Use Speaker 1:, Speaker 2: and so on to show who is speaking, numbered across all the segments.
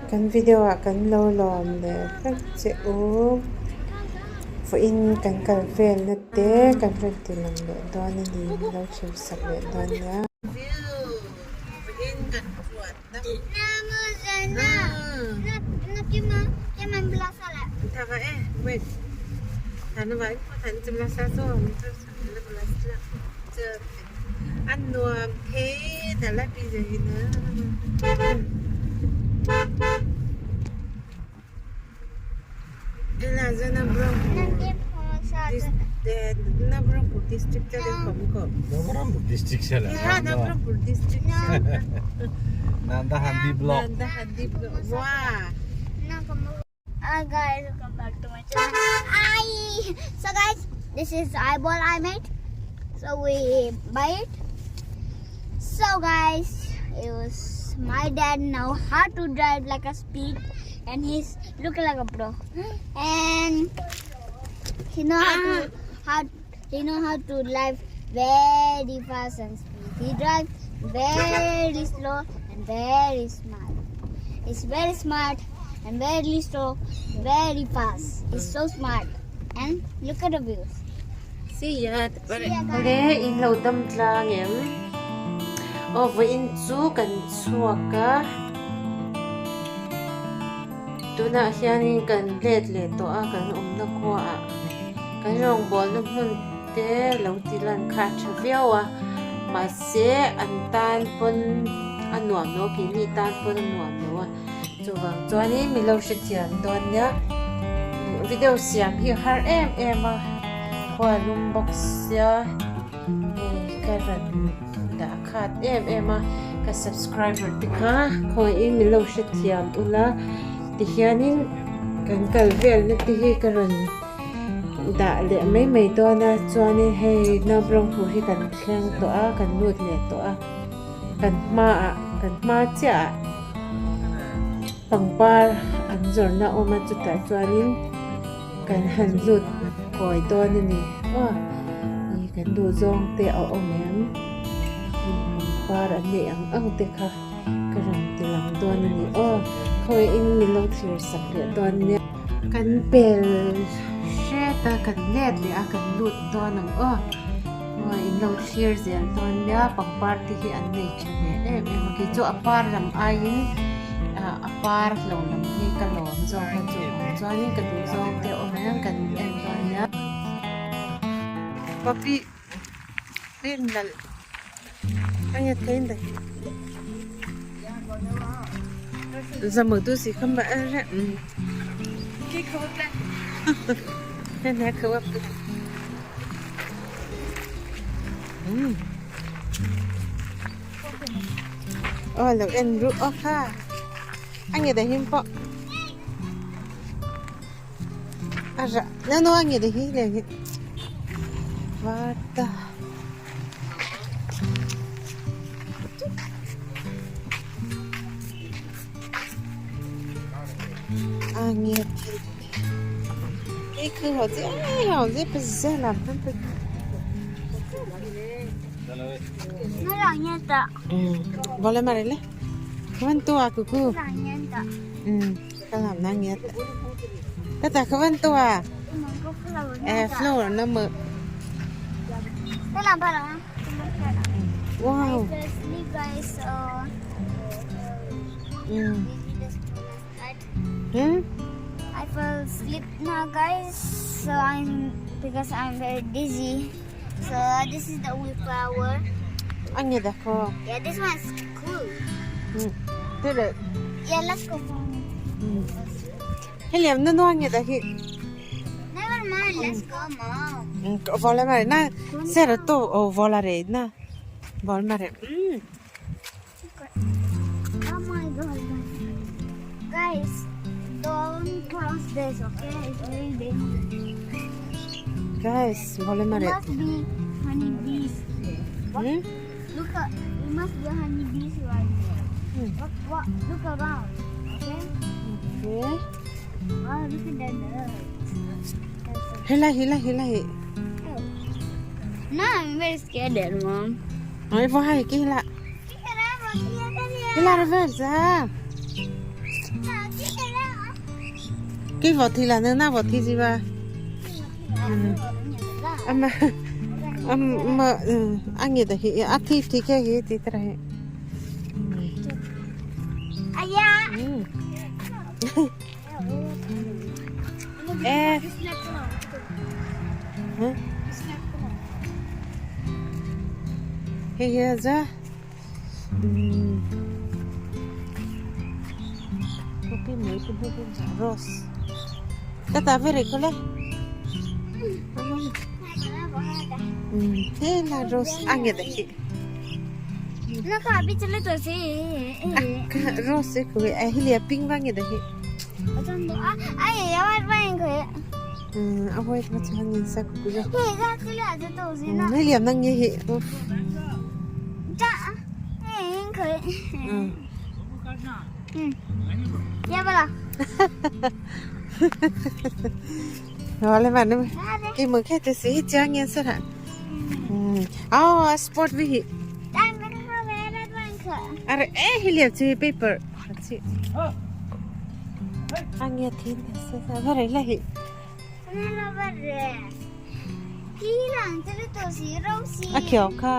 Speaker 1: Kan video ah kan lo lawm leh vek che u. Vawiin kan kal velna te kan rawn ti lang leh dawn a ni min lo thlir sak leh dawn nia.
Speaker 2: Nandahandi block.
Speaker 3: Hi guys, welcome back to my channel. Hi. So guys, this is eyeball I made. So we buy it. So guys, it was my dad know how to drive like a speed, and he's looking like a pro. And he know how to how he know how to drive very fast and speed. He drives very slow and very smart. He's very smart and very slow, very fast. He's so smart. And look at the views.
Speaker 1: See ya.
Speaker 3: See ya guys.
Speaker 1: Le in lo dam tlang em. Aw vawiin chu kan chhuak a. Tunah hianin kan let leh tawh a kan awmna khuaah kan rawngbawlna hmun te lo ti lan kha a tha viau a mahse an tan pawn a nuam lo a keini tan pawn a nuam lo a chuvang chuanin min lo hrethiam dawn nia video siam hi a har em em a khua lum bawk sia hei ka rawn dah khat em em a ka subscriber te kha khawihin min lo hrethiam ula tihianin kan kal velna te hi ka rawn dah leh mai mai dawn a chuanin hei naupang hi kan thleng tawh a kan lut leh tawh a kan hmaah kan hma chiah ah pangpar an zawrhna a awm a chutah chuanin kan han lut kawi dawn a ni aw ih kan duh zawng te a awm em pangpar an neih ang ang te kha ka rawn ti lang dawn a ni aw khawihin min lo thlir sak leh dawn nia. Kan pel hret a kan let leh a kan lut dawn ang aw aw in lo thlir zel dawn nia pangpar te hi an nei tha ve em em a kei chu a par lam aiin ah a par lo lam hi ka lawm zawk a chuvang chuanin ka duh zawng te awm em kan en dawn nia.
Speaker 4: Papi rin nalh anya thein dai zamu du si kham ba re ki khawa plan ne ne khawa um oh lo en ru o kha ange da him po a ra no no ange da hi le hi varta ange cái cứ họ dễ họ dễ bây giờ làm phân
Speaker 3: Nó là nhân tạo.
Speaker 4: Boleh mari le. Kawan tua kuku.
Speaker 3: Là nhân tạo.
Speaker 4: Ka làm na nge ta ta kawan tua. Eh flower na mơ.
Speaker 3: Nó làm phải không?
Speaker 4: Wow.
Speaker 3: Firstly guys, so I fell asleep now guys. So I'm because I'm very dizzy. So this is the only flower.
Speaker 4: Anh da ko.
Speaker 3: Yeah, this one's cool.
Speaker 4: Thế là
Speaker 3: Yeah, let's go.
Speaker 4: Hay làm nó nó nghe da hi.
Speaker 3: Never mind, let's go, mom.
Speaker 4: Vola mare na sera to o volare na. Vol mare.
Speaker 3: Oh my god. Guys, don't cross this, okay? It's very dangerous.
Speaker 4: Guys, vola
Speaker 3: It
Speaker 4: mare.
Speaker 3: must be honeybees here. Look at, it must be honeybees right there. Look, what, look around, okay?
Speaker 4: Okay.
Speaker 3: Wow, look at that bird. That's so
Speaker 4: Hila hila hila hi.
Speaker 3: cute. No, I'm very scared, mom.
Speaker 4: Ôi voi cái hila. Hila reverse. 给我提了，那那我提是吧？嗯，阿妈，阿妈，嗯，阿你的去，阿提提个去提出来。
Speaker 3: 哎呀！
Speaker 4: 嗯。哎。嗯。Hei hi a umm poppy mai te pawh hi rose ka ta ve rih khaw le umm helai rose a nghet a khi rose hi a hi le a pink va nghet a hi umm a white va chuan in sak hei liam na nge hi sport vi hi are e hi liam chi paper chi a nge thin se va rei la hi A khiau kha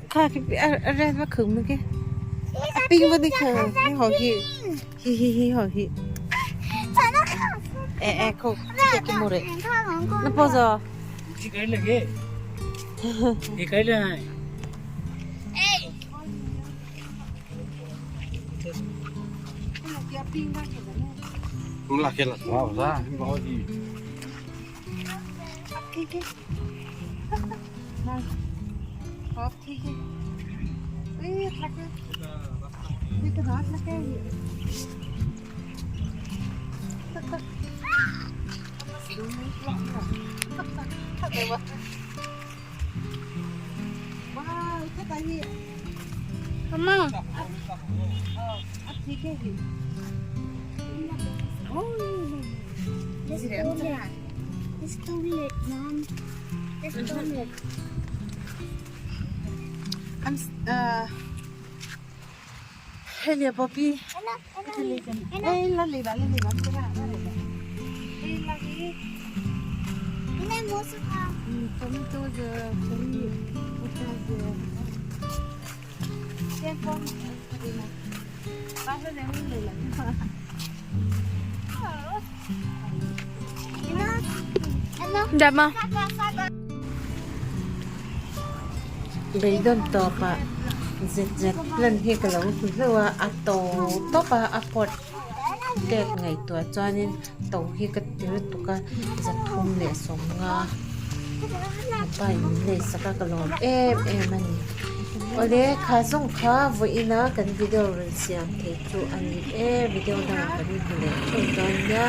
Speaker 4: kha khi a red va khung mai ke a pink va ni kha hi ho hi hi hi hi ho hi e e kho ke ke mo re na po zo
Speaker 3: It's too late, Mom. It's too late.
Speaker 4: I'm Hello, Poppy. Hey, la la la
Speaker 1: Đẹp không? Beidawm tawpah zet zet plan hi ka lo hmu hlauh a, a to tawp a, a pot tet ngaihtuah chuanin to hi ka ti lutuk a, 315 mipa in min nei sak a ka lawm em em a ni. Awle kha zawng kha vawiin a kan video rawn siam thei chu a ni e, video dangah kan inhmu leh thung dawn nia.